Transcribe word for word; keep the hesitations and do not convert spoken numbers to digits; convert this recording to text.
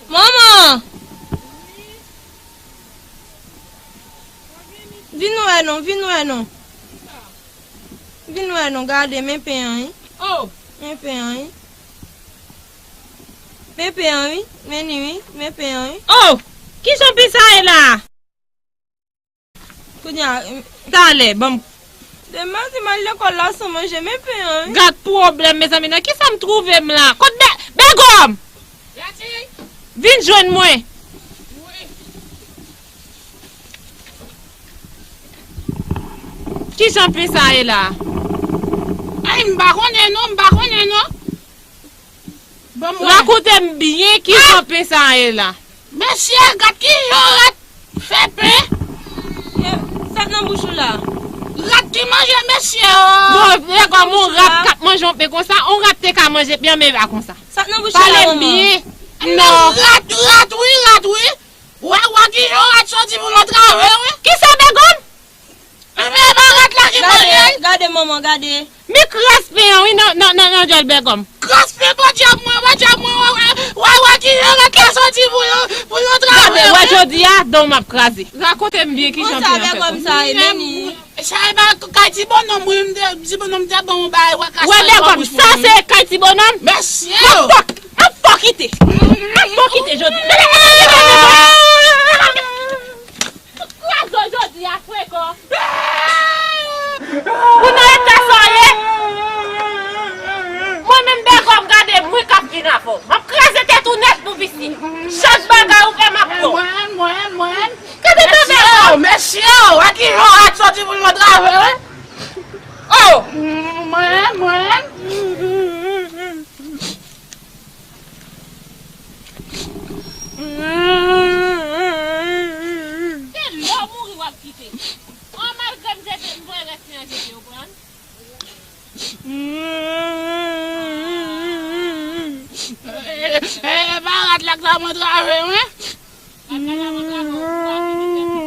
Manman! Vin wè non, vin wè non. Vin wè non, gade, men pen an, wi. Oh! Men pen an, wi. Men pen an, wi. Men ni, wi. Men pen an, wi. Oh! Kijan pen sa ye la? Kounye a, talè, ban m. Demen, si m al lekòl la san manje, men pen an, wi. Gad pwoblèm, mezanmi, nan kisa m twouve m la? Kot Bè-, Bègòm? Vin jwenn mwen. Kijan pen sa ye la? Ay, m pa konnen non, m pa konnen non. Bon, mwen. Rakonte m byen kijan pen sa ye la. Mesye, gad kijan rat fè pen. Sa k nan bouch ou la? Rat ki manje mesye o. Bon, lè kòm yon rat k ap manje yon pen konsa, yon rat te ka manje pen an menm pa konsa. Sa k nan bouch ou la, manman? Pale m byen. Non. Rat, rat, wi, rat, wi. Wè, wè kijan rat soti pou l antrave, wi. Kisa, Bègòm? Enben, e pa rat la ki manje l. Gade, manman, gade. Men kras pen an, wi, nan, nan, nan, nan dyòl Bègòm. Kras pen, pa djab mwen, pa djab mwen, wè, wè, wè, wè, kijan rat la soti pou yo, pou yo travay, wè, jodi a, dan w m ap kraze. Rakonte m byen kijan pen an fèt. Konsa, Bègòm, sa e, men ni. Sa e pa kay ti bonòm, wi, m te, ti bonòm te ban yon bagay, wè, kras la. Wè, Bègòm, sa se kay ti bonòm? Mesye! M ap fò, m ap fò kite. M ap fò kite jodi. Kraze w jodi a, frekan. Ou nan eta sa w ye? Mwen menm, Bègòm, gade, mwen k ap vin avè w. M ap kraze tèt ou nèt, nou visye. Chak bagay ou fè, m ap pran w. Mwen, mwen, mwen. Gade, Bègòm. Mesye, mesye, wè kijan rat soti pou l antrave, wi. Oh! Mwen, mwen. Se lè w mouri w ap kite. An, malgre m jete, m voye rès li an jete, w konprann? E, e, e pa rat la k ta mwen trave, wi. Rat la ta mwen trave, w konprann?